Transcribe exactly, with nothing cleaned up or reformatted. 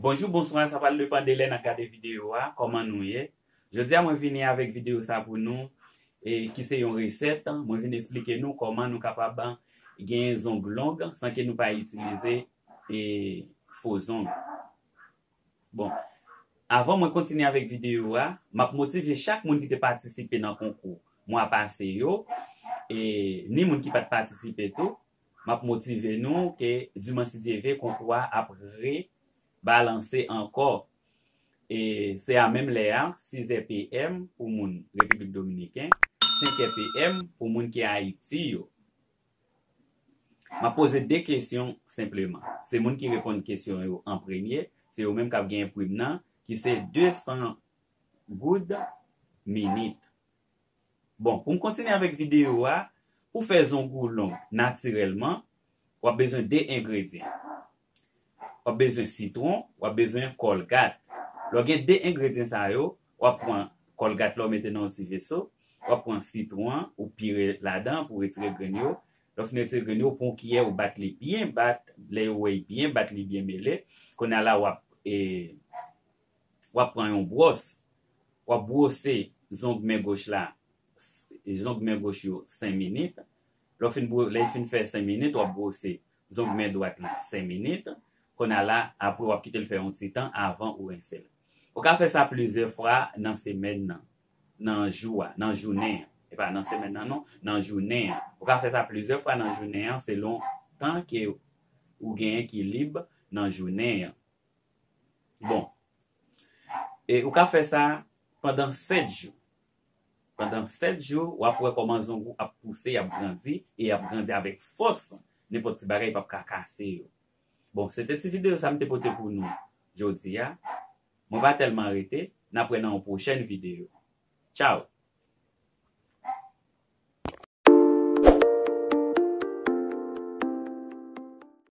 Bonjou, bonswa, sa pral depann de lè n ap gade videyo a. Kòman nou ye? Jodi a mwen vini avèk videyo sa pou nou, e, ki se yon resèt. Mwen vin esplike nou kòman nou kapab gen zong long san ke nou pa itilize, e, fo zong. Bon, avan mwen kontinye avèk videyo a, m ap motive chak moun ki te patisipe nan konkou mwa pase yo, e ni moun ki pa t patisipe tou. M ap motive nou ke dimanch si Dye vle, konkou a ap rebalanse ankò. E se a menm lè a, sizè P M pou moun Repiblik Dominiken, senkè P M pou moun ki Ayiti yo. M ap poze de kesyon senpleman. Se moun ki reponn kesyon yo an premye, se yo menm k ap genyen prim nan, ki se de san goud minit. Bon, pou m kontinye avèk videyo a, pou fè zong ou long natirèlman, w ap bezwen de engredyan. W ap bezwen sitwon, w ap bezwen kòlgat. Lè w gen de engredyan sa yo, w ap pran kòlgat la w mete nan yon ti veso, w ap pran sitwon an, ou pire ladan pou retire grenn yo. Lè w fin retire grenn yo, ou pran yon kiyè, ou bat li byen bat. Lè w wè l byen bat, li byen mele. Kounye a la, w ap, e, w ap pran yon bwòs, w ap bwose zong men goch la, s- zong men goch yo senk minit. Lè w fin bwo- lè l fin fè senk minit, w ap bwose zong men dwat la senk minit. Kounye a la, apre w ap kite l fè yon ti tan avan ou rense l. Ou ka fè sa plizyè fwa nan semèn nan, nan jou a, nan jounen an. E pa nan semèn nan non, nan jounen an. Ou ka fè sa plizyè fwa nan jounen an selon tan ke ou genyen ki lib nan jounen an. Bon. E ou ka fè sa pandan sèt jou. Pandan sèt jou, w ap wè kòman zong ou ap pouse, y ap grandi, e y ap grandi avèk fòs. Nenpòt ti bagay p ap ka kase yo. Bon, se te ti videyo sa m te pote pou nou jodi a. Mwen pa tèlman rete, n ap wè nan yon pwochèn videyo. Tchaw!